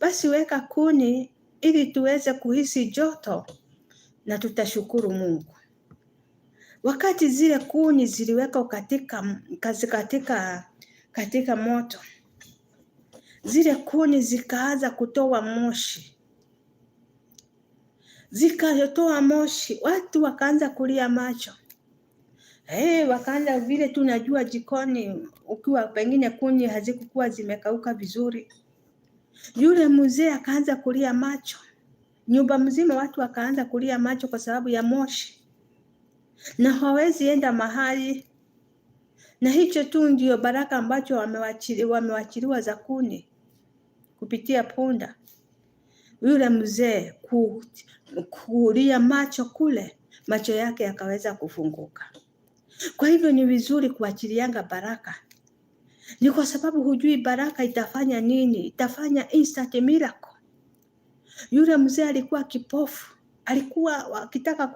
Basi weka kuni ili tuweze kuhisi joto na tutashukuru Mungu. Wakati zile kuni ziliwekwa katika moto, zile kuni zikaanza kutoa moshi, zikatoa moshi, watu wakaanza kulia macho. Hey, wakaanza vile tunajua jikoni, ukiwa pengine kuni hazikukuwa zimekauka vizuri. Yule mzee akaanza kulia macho, nyumba mzima watu wakaanza kulia macho kwa sababu ya moshi, na hawezi enda mahali. Na hicho tu ndio baraka ambacho wamewachiliwa za kuni kupitia punda. Yule mzee kulia macho kule, macho yake yakaweza kufunguka. Kwa hivyo ni vizuri kuachilianga baraka, ni kwa sababu hujui baraka itafanya nini, itafanya instant miracle. Yule mzee alikuwa kipofu, alikuwa akitaka